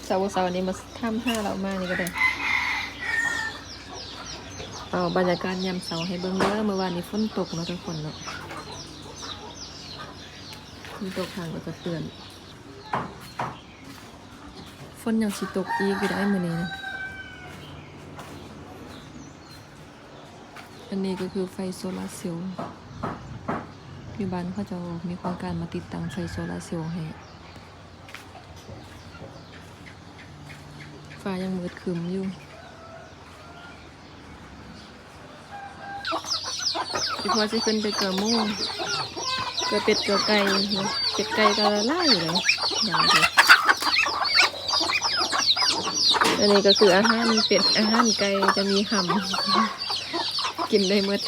ເຊົ້າໆ ນີ້ມາຖາມຫາລາວມານີ້ກໍໄດ້. ເອົາບັນຍາກາດຍາມເຊົ້າໃຫ້ເບິ່ງເດີ. ມື້ວານນີ້ຝົນຕົກເນາະທຸກຄົນເນາະ, ຝົນຕົກ ທາງກໍຈະເປື້ອນ. ຝົນຍັງຊິຕົກອີກຢູ່ໄດ໋ມື້ນີ້ນະ. ອັນນີ້ກໍຄືໄຟໂຊລາເຊວ, ຢູ່ບ້ານເຂົາເຈົ້າມີໂຄງການມາຕິດຕັ້ງໄຟໂຊລາເຊວໃຫ້. ຟ້າຍັງມືດຄຶ້ມຢູ່. ອີ່ພໍ່ຊິຂຶ້ນໄປເກືອໝູ ເກືອເປັດເກືອໄກ່ເນາະ, ເປັດໄກ່ກໍຫຼາຍຢູ່ເດ້. ອັນນີ້ກໍຄືອາຫານເປັດ ອາຫານໄກ່ ຈະມີຫຳ ກິນໄດ້ໝົດ.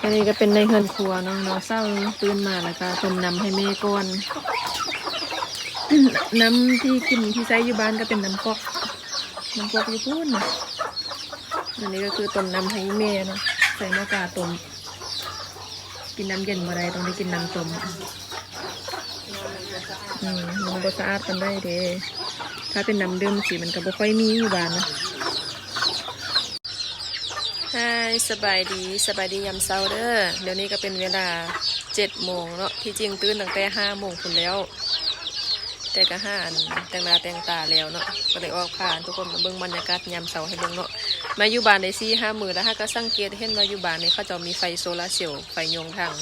ອັນນີ້ກໍເປັນໃນເຮືອນຄົວເນາະ, ເຊົ້າຕື່ນມາແລ້ວກໍຕົ້ມນ້ຳໃຫ້ແມ່ກ່ອນ. ນ້ຳທີ່ກິນທີ່ໃຊ້ຢູ່ບ້ານກໍເປັນນ້ຳກອກ ນ້ຳກອກຢູ່ພຸ້ນ. ອັນນີ້ກໍຄືຕົ້ມນ້ຳໃຫ້ແມ່ເນາະ, ໃສ່ໝໍ້ກາຕົ້ມ. ກິນນ້ຳເຢັນບໍ່ໄດ້ ຕ້ອງໄດ້ກິນນ້ຳຕົ້ມ. ອືມ ມັນບໍ່ສະອາດປານໃດເດ້. ຖ້າເປັນນ້ຳດື່ມຊີ້ ມັນກໍບໍ່ຄ່ອຍມີຢູ່ບ້ານນະ. ຮາຍ ສະບາຍດີ ສະບາຍດີຍາມເຊົ້າເດີ. ດຽວນີ້ກໍເປັນເວລາເຈັດໂມງເນາະ, ທີ່ຈິງຕື່ນຕັ້ງແຕ່ຫ້າໂມງພຸ້ນແລ້ວ. ແຕ່ກໍຫາອັນແຕ່ງໜ້າແຕ່ງຕາແລ້ວເນາະ, ກໍເລີຍອອກພາທຸກຄົນມາເບິ່ງບັນຍາກາດຍາມເຊົ້າໃຫ້ເບິ່ງເນາະ. ມາຢູ່ບ້ານໄດ້ສີ່ຫ້າມື້ແລ້ວ, ຫາກໍສັງເກດເຫັນວ່າຢູ່ບ້ານນີ້ເຂົາເຈົ້າມີໄຟໂຊລາເຊວ ໄຟຍອງທາງ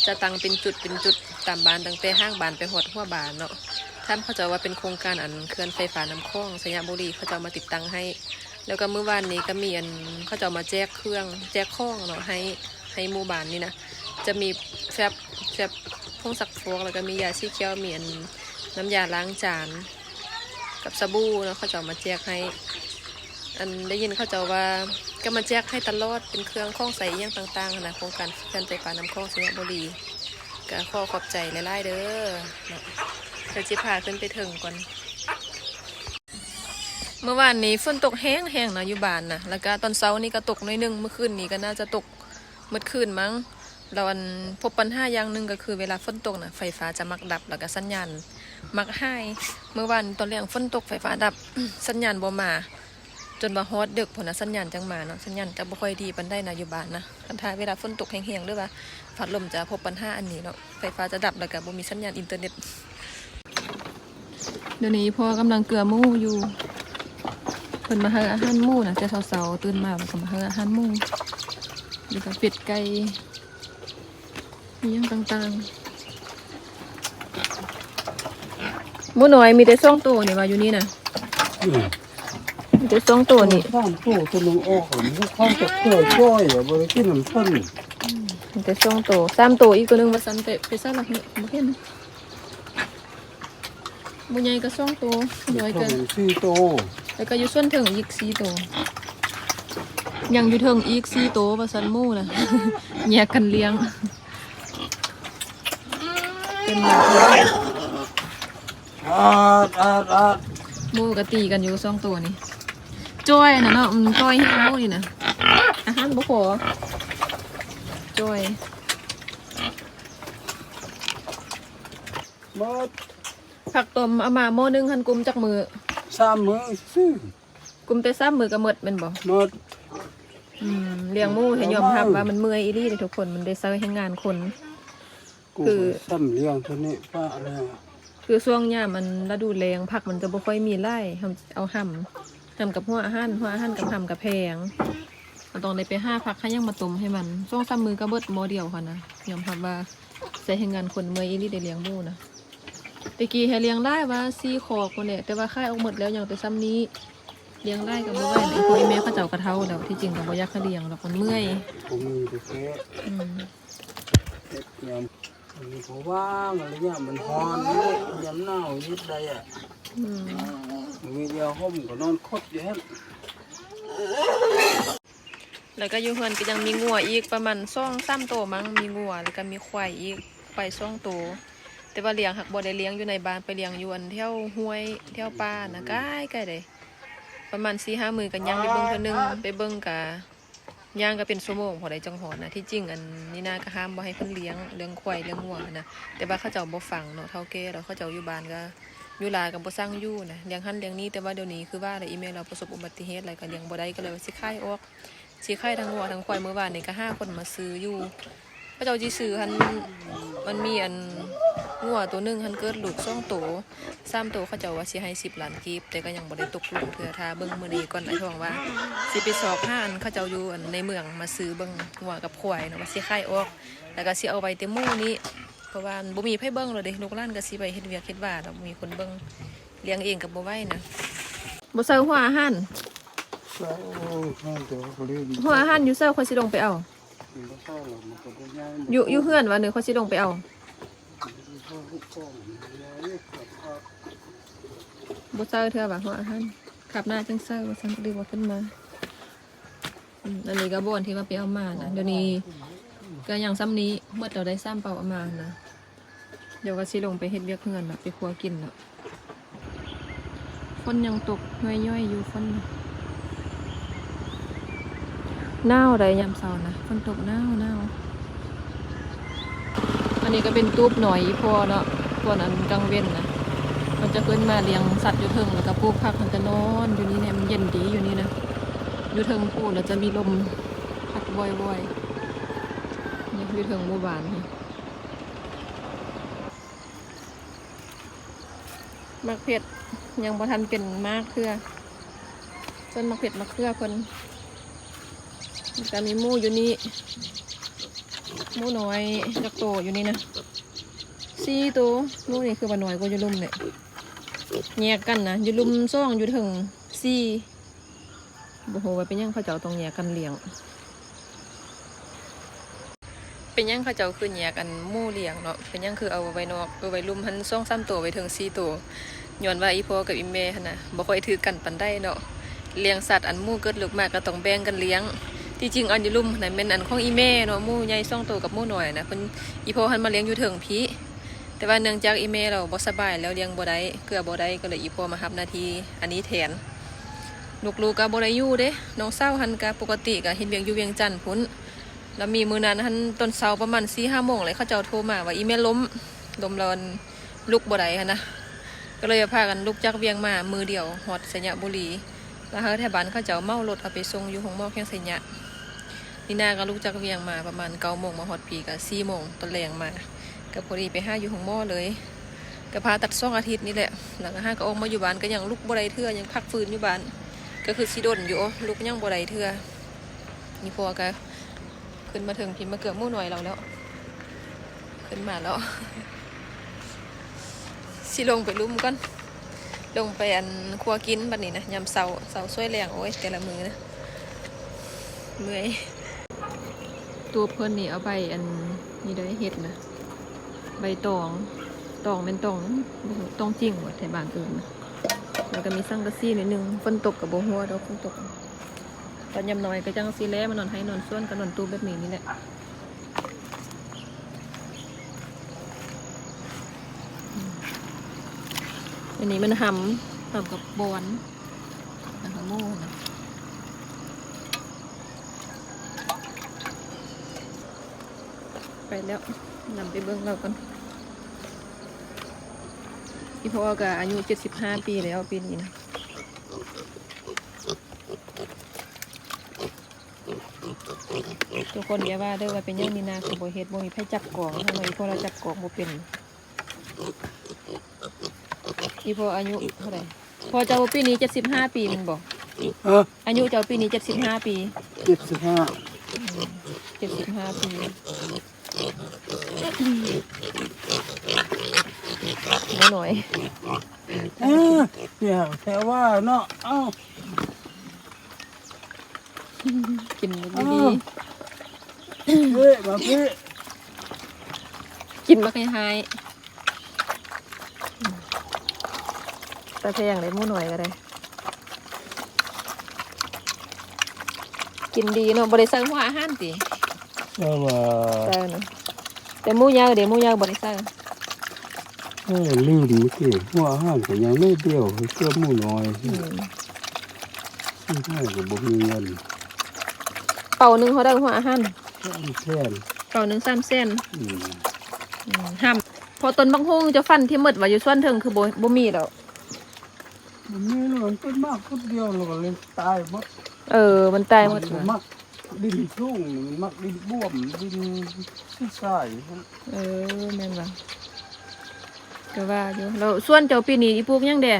ຈະຕັ້ງເປັນຈຸດເປັນຈຸດຕາມບ້ານ, ຕັ້ງແຕ່ຫາງບ້ານໄປຮອດຫົວບ້ານເນາະ. ຖາມເຂົາເຈົ້າວ່າເປັນໂຄງການອັນເຂື່ອນໄຟຟ້ານ້ຳຂອງໄຊຍະບູລີ ເຂົາເຈົ້າມາຕິດຕັ້ງໃຫ້. ແລ້ວກໍມື້ວານນີ້ກໍມີອັນ ເຂົາເຈົ້າມາແຈກເຄື່ອງ ແຈກຂອງເນາະ ໃຫ້ ໃຫ້ໝູ່ບ້ານນີ້ນະ. ຈະມີແຟັບ ແຟັບ ຜົງຊັກຟອກ ແລ້ວກໍມີຢາສີຂຽວ ມີອັນ ນ້ຳຢາລ້າງຈານກັບສະບູເນາະ ເຂົາເຈົ້າມາແຈກໃຫ້. ອັນ ໄດ້ຍິນເຂົາເຈົ້າວ່າກໍມາແຈກໃຫ້ຕະຫຼອດ ເປັນເຄື່ອງຂອງໃຊ້ອີ່ຫຍັງຕ່າງໆຫັ້ນນະ, ໂຄງການເຂື່ອນໄຟຟ້ານ້ຳຂອງໄຊຍະບູລີ. ກໍຂໍຂອບໃຈຫຼາຍໆເດີເນາະ. ດຽວຊິພາຂຶ້ນໄປເທິງກ່ອນ. ເມື່ອວານນີ້ຝົນຕົກແຮງໆເນາະ ຢູ່ບ້ານນະ, ແລ້ວກະຕອນເຊົ້ານີ້ກະຕົກໜ້ອຍໜຶ່ງ, ເມື່ອຄືນນີ້ກະໜ້າຈະຕົກໝົດຄືນມັ້ງ. ແລ້ວອັນ ພົບບັນຫາຢ່າງໜຶ່ງກໍຄືເວລາຝົນຕົກນະ ໄຟຟ້າຈະມັກດັບ ແລ້ວກະສັນຍານມັກຫາຍ. ເມື່ອວານຕອນແລງຝົນຕົກ ໄຟຟ້າດັບ ສັນຍານບໍ່ມາ ຈົນວ່າຮອດດຶກພຸ້ນນະ ສັນຍານຈັ່ງມາເນາະ, ສັນຍານຈະບໍ່ຄ່ອຍດີປານໃດນະ ຢູ່ບ້ານນະ. ຄັນຖ້າເວລາຝົນຕົກແຮງໆ ຫຼືວ່າຟ້າລົມ ຈະພົບບັນຫາອັນນີ້ເນາະ, ໄຟຟ້າຈະດັບ ແລ້ວກະບໍ່ມີສັນຍານອິນເຕີເນັດ. ດຽວນີ້ພໍ່ກຳລັງເກືອໝູຢູ່, ເພິ່ນມາໃຫ້ອາຫານໝູນະ, ແຕ່ເຊົ້າໆ ຕື່ນມາເພິ່ນກໍມາໃຫ້ອາຫານໝູ ແລ້ວກໍເປັດໄກ່ ອີ່ຫຍັງຕ່າງໆ. ໝູນ້ອຍມີແຕ່ສອງໂຕນີ້ວ່າຢູ່ນີ້ນະ. ອືມ ມີແຕ່ສອງໂຕນີ້. ສາມໂຕ ໂຕໜຶ່ງອອກ ມັນເຂົ້າຈາກເຄືອຈ້ອຍ ບໍ່ໄດ້ກິນນຳເພິ່ນ. ອືມ ມີແຕ່ສອງໂຕ ສາມໂຕ ອີກໂຕໜຶ່ງວ່າຊັ້ນ ໄປ ໄປໃສລະ ບໍ່ເຫັນ. ໝູໃຫຍ່ກໍສອງໂຕ ໝູນ້ອຍກໍສີ່ໂຕ ແລ້ວກໍຢູ່ສ່ວນເທິງອີກສີ່ໂຕ. ຍັງຢູ່ເທິງອີກສີ່ໂຕວ່າຊັ້ນ ໝູນະ ແຍກກັນລ້ຽງ. ເຕັມຫຼາຍ. ອາດ ອາດ ອາດ. ໝູກໍຕີກັນຢູ່ສອງໂຕນີ້. ຈ້ອຍນະເນາະ, ອືມ ຈ້ອຍແຮງໝູນີ້ນະ, ອາຫານບໍ່ພໍ. ຈ້ອຍ. ໝົດ. ຜັກຕົ້ມເອົາມາໝໍ້ໜຶ່ງຫັ້ນ ກຸມຈັກມື້? ສາມມື້ຊື່. ກຸມແຕ່ສາມມື້ກໍໝົດແມ່ນບໍ່? ໝົດ. ອືມ ລ້ຽງໝູໃຫ້ຍອມຮັບວ່າມັນເມື່ອຍອີ່ຫຼີເດ້ທຸກຄົນ, ມັນໄດ້ໃຊ້ແຮງງານຄົນ. ກູ ຄື ຊ້ຳລ້ຽງເທົ່ານີ້ປະແລ້ວ. ຄືຊ່ວງຍາມອັນລະດູແລ້ງ ຜັກມັນຈະບໍ່ຄ່ອຍມີຫຼາຍ, ເຮົາເອົາຫຳ ຫຳກັບຫົວອາຫານ, ຫົວອາຫານກັບຫຳກະແພງ. ເຮົາຕ້ອງໄດ້ໄປຫາຜັກຫາຫຍັງມາຕົ້ມໃຫ້ມັນ. ສອງສາມມື້ກໍເບິດໝໍ້ດຽວຫັ້ນນະ. ຍອມຮັບວ່າໃຊ້ແຮງງານຄົນເມື່ອຍອີ່ຫຼີໄດ້ລ້ຽງໝູນະ. ແຕ່ກີ້ໃຫ້ລ້ຽງຫຼາຍວ່າສີ່ຄອກພຸ້ນແຫຼະ, ແຕ່ວ່າຂາຍອອກໝົດແລ້ວ ຍັງແຕ່ຊ່ຳນີ້. ລ້ຽງຫຼາຍກໍບໍ່ໄຫວນະ, ອີ່ພໍ່ອີ່ແມ່ເຂົາເຈົ້າກໍເຖົ້າແລ້ວ, ທີ່ຈິງກໍບໍ່ຢາກໃຫ້ລ້ຽງດອກ, ມັນເມື່ອຍ. ບໍ່ມີແທ້ໆ. ອືມ. ເຮັດຍາມ ມັນກໍວ່າງ ລະຍະມັນຮ້ອນ ຍາມໜາວເຮັດໄດ້ອະ. ອືມ. ມີເຫຍື່ອຫົ່ມກໍນອນຄົດຢູ່ຫັ້ນ. ແລ້ວກໍຢູ່ເຮືອນກໍຍັງມີງົວອີກປະມານສອງສາມໂຕມັ້ງ, ມີງົວ ແລ້ວກໍມີຄວາຍອີກ, ຄວາຍສອງໂຕ. ແຕ່ວ່າລ້ຽງ ຫາກບໍ່ໄດ້ລ້ຽງຢູ່ໃນບ້ານ, ໄປລ້ຽງຢູ່ອັນແຖວຫ້ວຍ ແຖວປ່ານະ, ໄກໆເດ້. ປະມານສີ່ຫ້າມື້ກໍຍ່າງໄປເບິ່ງເທື່ອໜຶ່ງ, ໄປເບິ່ງກະ ຍ່າງກໍເປັນຊົ່ວໂມງພໍໄດ້ຈັ່ງຮອດນະ. ທີ່ຈິງອັນນີ້ນາກໍຫ້າມບໍ່ໃຫ້ເພິ່ນລ້ຽງ ເລື່ອງຄວາຍເລື່ອງງົວຫັ້ນນະ, ແຕ່ວ່າເຂົາເຈົ້າບໍ່ຟັງເນາະ ເຖົ້າແກ່ແລ້ວ ເຂົາເຈົ້າຢູ່ບ້ານກໍ ຢູ່ລາວກໍບໍ່ສັ່ງຢູ່ນະ. ລ້ຽງຫັ້ນລ້ຽງນີ້ ແຕ່ວ່າດຽວນີ້ຄືວ່າແຫຼະ ອີ່ແມ່ລາວປະສົບອຸບັດຕິເຫດ ແລ້ວກໍລ້ຽງບໍ່ໄດ້ ກໍເລີຍວ່າຊິຂາຍອອກ ຊິຂາຍທັງງົວທັງຄວາຍ. ມື້ວານນີ້ກໍຫາຄົນມາຊື້ຢູ່ ເຂົາເຈົ້າຊິຊື້ຫັ້ນ ມັນມີອັນງົວໂຕໜຶ່ງຫັ້ນເກີດລູກສອງໂຕ ສາມໂຕ ເຂົາເຈົ້າວ່າຊິໃຫ້ສິບລ້ານກີບ ແຕ່ກໍຍັງບໍ່ໄດ້ຕົກລົງເທື່ອ. ຖ້າເບິ່ງມື້ນີ້ກ່ອນ ອ້າຍທອງວ່າຊິໄປຊອກຫາອັນເຂົາເຈົ້າຢູ່ອັນໃນເມືອງມາຊື້ເບິ່ງງົວກັບຄວາຍເນາະ ວ່າຊິຂາຍອອກ ແລ້ວກໍຊິເອົາໄວ້ແຕ່ໝູ່ນີ້ ເພາະວ່າບໍ່ມີໃຜເບິ່ງແລ້ວເດ້ ລູກຫຼານກໍຊິໄປເຮັດວຽກເຮັດວາແລ້ວ ບໍ່ມີຄົນເບິ່ງ ລ້ຽງເອງກໍບໍ່ໄຫວນະ. ບໍ່ໃສ່ຫົວອາຫານ ໃສ່ ໂອ້ຍ ແມ່ນແຕ່ວ່າບໍ່ໄດ້ ຫົວອາຫານຢູ່ໃສ? ຂ້ອຍຊິລົງໄປເອົາ ບໍ່ໃສ່ແລ້ວ ມັນກໍບໍ່ໃຫຍ່ ຢູ່ ຢູ່ເຮືອນວ່າ ເດີ ຂ້ອຍຊິລົງໄປເອົາ ບໍ່ໃສ່ເທື່ອວ່າຫົວອາຫານ ຄາບໜ້າຈັ່ງໃສ່ວ່າຊັ້ນ ຫຼືວ່າເພິ່ນມາ. ອືມ ອັນນີ້ກໍບ່ອນທີ່ວ່າໄປເອົາມານະ ດຽວນີ້ກໍຍັງສ່ຳນີ້ ໝົດແລ້ວໄດ້ສາມເປົາເອົາມານະ. ດຽວກໍຊິລົງໄປເຮັດວຽກເຮືອນລະ ໄປຄົວກິນລະ. ຝົນຍັງຕົກຍ້ອຍໆຢູ່ ຝົນ ໜາວໃດຍາມເຊົ້ານະ ຝົນຕົກໜາວໆ. ອັນນີ້ກໍເປັນຕູບນ້ອຍອີ່ພໍ່ເນາະ ຕອນອັນກາງເວັນນະ ມັນຈະຂຶ້ນມາລ້ຽງສັດຢູ່ເທິງ ແລ້ວກໍປູກຜັກ ມັນຈະນອນຢູ່ນີ້ແຫຼະ ມັນເຢັນດີຢູ່ນີ້ນະ. ຢູ່ເທິງພູ້ນລະຈະມີລົມພັດວອຍໆ ນີ້ ຢູ່ເທິງໝູ່ບ້ານນີ້. ໝາກເຜັດຍັງບໍ່ທັນເປັນໝາກເທື່ອ ສ່ວນໝາກເຜັດໝາກເຂືອເພິ່ນ. ແລ້ວກໍມີໝູຢູ່ນີ້ ໝູນ້ອຍຈັກໂຕຢູ່ນີ້ນະ ສີ່ໂຕ. ໝູນີ້ຄືວ່ານ້ອຍກວ່າຢູ່ລຸ່ມເດ ແຍກກັນນະ ຢູ່ລຸ່ມສອງ ຢູ່ເທິງສີ່. ບໍ່ຮູ້ວ່າເປັນຫຍັງເຂົາເຈົ້າຕ້ອງແຍກກັນລ້ຽງ. ເປັນຫຍັງເຂົາເຈົ້າຄືແຍກອັນໝູລ້ຽງເນາະ? ເປັນຫຍັງຄືເອົາໄວ້ນອກ ເອົາໄວ້ລຸ່ມຫັ້ນສອງສາມໂຕ ໄວ້ເທິງສີ່ໂຕ? ຍ້ອນວ່າອີ່ພໍ່ກັບອີ່ແມ່ຫັ້ນນະ ບໍ່ຄ່ອຍຖືກກັນປານໃດເນາະ. ລ້ຽງສັດ ອັນໝູເກີດລູກມາກໍຕ້ອງແບ່ງກັນລ້ຽງ. ທີ່ຈິງອັນຢູ່ລຸ່ມຫັ້ນນະ ແມ່ນອັນຂອງອີ່ແມ່ເນາະ ໝູໃຫຍ່ສອງໂຕກັບໝູນ້ອຍນະ ເພິ່ນ ອີ່ພໍ່ຫັ້ນມາລ້ຽງຢູ່ເທິງພີ້. ແຕ່ວ່າເນື່ອງຈາກອີ່ແມ່ລາວບໍ່ສະບາຍແລ້ວລ້ຽງບໍ່ໄດ້ ເກືອບໍ່ໄດ້ ກໍເລີຍອີ່ພໍ່ມາຮັບໜ້າທີ່ອັນນີ້ແທນ. ລູກໆກໍບໍ່ໄດ້ຢູ່ເດ້ ນ້ອງສາວຫັ້ນກໍປົກກະຕິກໍເຮັດວຽກຢູ່ວຽງຈັນພຸ້ນ. ແລ້ວມີມື້ນັ້ນຫັ້ນຕອນເຊົ້າປະມານສີ່ຫ້າໂມງແຫຼະ ເຂົາເຈົ້າໂທມາວ່າອີ່ແມ່ລົ້ມ ລົ້ມແລ້ວລຸກບໍ່ໄດ້ຫັ້ນນະ ກໍເລີຍພາກັນລຸກຈາກວຽງມາມື້ດຽວຮອດໄຊຍະບູລີ. ແລ້ວໃຫ້ໄທບ້ານເຂົາເຈົ້າເໝົາລົດເອົາໄປສົ່ງຢູ່ໂຮງໝໍແຂວງໄຊຍະ. ນີນາກໍລຸກຈາກວຽງມາປະມານເກົ້າໂມງ ມາຮອດພີ້ກໍສີ່ໂມງຕອນແລງມາ ກໍພໍດີໄປຫາຢູ່ໂຮງໝໍເລີຍ. ກໍຜ່າຕັດສອງອາທິດນີ້ແຫຼະ ແລ້ວກໍຫາກໍອອກມາຢູ່ບ້ານ ກໍຍັງລຸກບໍ່ໄດ້ເທື່ອ ຍັງພັກຟື້ນຢູ່ບ້ານ ກໍຄືຊິດົນຢູ່ ໂອ້ ລຸກຍັງບໍ່ໄດ້ເທື່ອ. ນີ້ພໍ່ກໍ ຂຶ້ນມາເທິງພີ້ ມາເກືອບໝູນ້ອຍລາວແລ້ວ ຂຶ້ນມາແລ້ວ. ຊິລົງໄປລຸ່ມກ່ອນ ລົງໄປອັນຄົວກິນບັດນີ້ນະ ຍາມເຊົ້າ ເຊົ້າສວຍແລງ. ໂອ້ຍ ແຕ່ລະມື້ນະ ເມື່ອຍ. ຕູບເພິ່ນນີ້ເອົາໃບອັນນີ້ໄດ້ເຮັດນະ ໃບຕອງ ຕອງແມ່ນຕອງ ຕອງຈິງບໍ່ ໄທບ້ານເອີ້ນນະ. ແລ້ວກໍມີສັງກະສີໜ້ອຍໜຶ່ງ ຝົນຕົກກໍບໍ່ຮົ່ວດອກ ຝົນຕົກ. ຕອນຍາມນ້ອຍກໍຈັ່ງຊີ້ແຫຼະ ມານອນໄຮ່ນອນສວນ ກໍນອນຕູບແບບນີ້ນີ້ແຫຼະ. ອັນນີ້ມັນຫຳ ຫຳກັບບອນ ແລ້ວກໍໝູນະ. ໄປແລ້ວ ນຳໄປເບິ່ງລາວກ່ອນ. ອີ່ພໍ່ກໍອາຍຸເຈັດສິບຫ້າປີແລ້ວປີນີ້ນະ. ທຸກຄົນຢ່າວ່າເດີວ່າເປັນຫຍັງນີນາຄືບໍ່ເຮັດ ບໍ່ມີໃຜຈັບກອງ. ເຮົາວ່າອີ່ພໍ່ລາວຈັບກອງບໍ່ເປັນ. ອີ່ພໍ່ອາຍຸເທົ່າໃດ? ພໍ່ເຈົ້າປີນີ້ເຈັດສິບຫ້າປີແມ່ນບໍ່? ຮະ? ອາຍຸເຈົ້າປີນີ້ເຈັດສິບຫ້າປີ. ເຈັດສິບຫ້າ ເຈັດສິບຫ້າປີ. ໝູນ້ອຍ. ເອີ ແຕ່ວ່າເນາະ ເອົ້າ. ກິນດີໆ ເອີ ມາພີ້ ກິນບັກໃຫ້ໆ. ຕາແພງເດ້ ໝູນ້ອຍກໍໄດ້ ກິນດີເນາະ. ບໍ່ໄດ້ໃສ່ຫົວອາຫານຕິ? ແຕ່ວ່າ ໃສ່ນະ ແຕ່ໝູໃຫຍ່ເດ້ ໝູໃຫຍ່ບໍ່ໄດ້ໃສ່. ເອີ ລືມເມື່ອກີ້ ຫົວອາຫານກໍຍັງໜ້ອຍດຽວ ເພື່ອໝູນ້ອຍ. ອືມ ຊື້ໃຫ້ກໍບໍ່ມີເງິນ. ເປົາໜຶ່ງເຮົາໄດ້ຫົວອາຫານ ສາມແສນ ເປົາໜຶ່ງສາມແສນ. ອືມ ອືມ ຫ້າມ ເພາະຕົ້ນບັກຫຸ່ງເຈົ້າຝັນທີ່ໝົດວ່າຢູ່ສວນເທິງ ຄືບໍ່ ບໍ່ມີແລ້ວ? ມັນມີແລ້ວ ມັນເປັນໝາກພຸດດຽວ ແລ້ວກໍເລີຍຕາຍໝົດ. ເອີ ມັນຕາຍໝົດ ມັນບໍ່ມັກດິນສູງ ມັນມັກດິນບວມ ດິນຊາຍ. ເອີ ແມ່ນວ່າ ກໍວ່າຢູ່. ແລ້ວສວນເຈົ້າປີນີ້ອີປູກຫຍັງແດ່?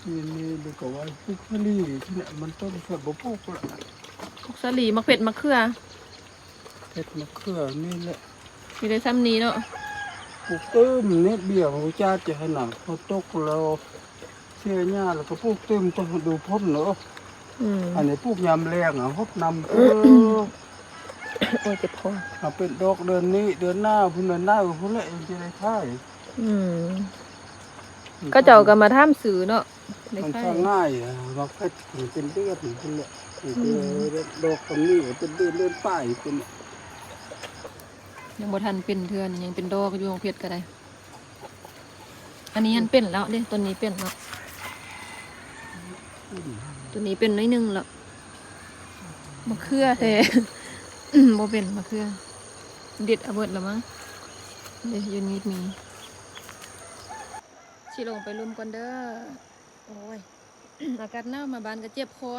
ປີນີ້ກໍວ່າປູກສາລີນີ້ແຫຼະ ມັນຕົ້ນເຂົາບໍ່ປູກລະ ປູກສາລີ ໝາກເຜັດ ໝາກເຂືອ ເຜັດ ໝາກເຂືອນີ້ແຫຼະ ມີແຕ່ຊ່ຳນີ້ເນາະ. ປູກຕື່ມນີ້ ເບ້ຍຂອງຈາດຈະຫັ້ນນະ ພໍຕົກແລ້ວເສຍຫຍ້າ ແລ້ວກໍປູກຕື່ມ ຕ້ອງດູພົ້ນເນາະ. ອືມ ອັນນີ້ປູກຍາມແລ້ງ ອະ ຫົດນ້ຳ. ໂອ້ຍ ເຈັບຄໍ. ເອົາເປັນດອກເດືອນນີ້ ເດືອນໜ້າພຸ້ນ ເດືອນໜ້າພຸ້ນແຫຼະ ຈັ່ງຊິໄດ້ຂາຍ. ອືມ ເຂົາເຈົ້າກໍມາຖາມຊື້ເນາະ ໄດ້ຂາຍ. ມັນກໍງ່າຍ ໝາກເຜັດເປັນເດືອນພຸ້ນແຫຼະ. ອືມ ດອກສ່ຳນີ້ກໍເປັນເດືອນ ເດືອນປາຍພຸ້ນແຫຼະ. ຍັງບໍ່ທັນເປັນເທື່ອນີ້ ຍັງເປັນດອກຢູ່ ໝາກເຜັດກໍໄດ້. ອັນນີ້ມັນເປັນແລ້ວເດ້ ຕົ້ນນີ້ເປັນແລ້ວ ອືມ ຕົ້ນນີ້ເປັນໜ້ອຍໜຶ່ງແລ້ວ. ໝາກເຂືອແທ້ ບໍ່ເປັນໝາກເຂືອ ເດັດເອົາເບິດແລ້ວມັງ. ເດ້ ຢູ່ນີ້ມີ ຊິລົງໄປລຸ່ມກ່ອນເດີ. ໂອ້ຍ ອາກາດໜາວ ມາບ້ານກໍເຈັບຄໍ.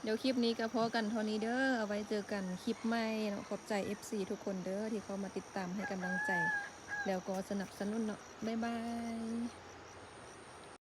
ດຽວຄລິບນີ້ກໍພໍກັນເທົ່ານີ້ເດີ ເອົາໄວ້ເຈີກັນຄລິບໃໝ່ເນາະ. ຂອບໃຈເອັຟຊີທຸກຄົນເດີ ທີ່ເຂົ້າມາຕິດຕາມໃຫ້ກຳລັງໃຈ ແລ້ວກໍສະໜັບສະໜູນເນາະ. ບາຍບາຍ.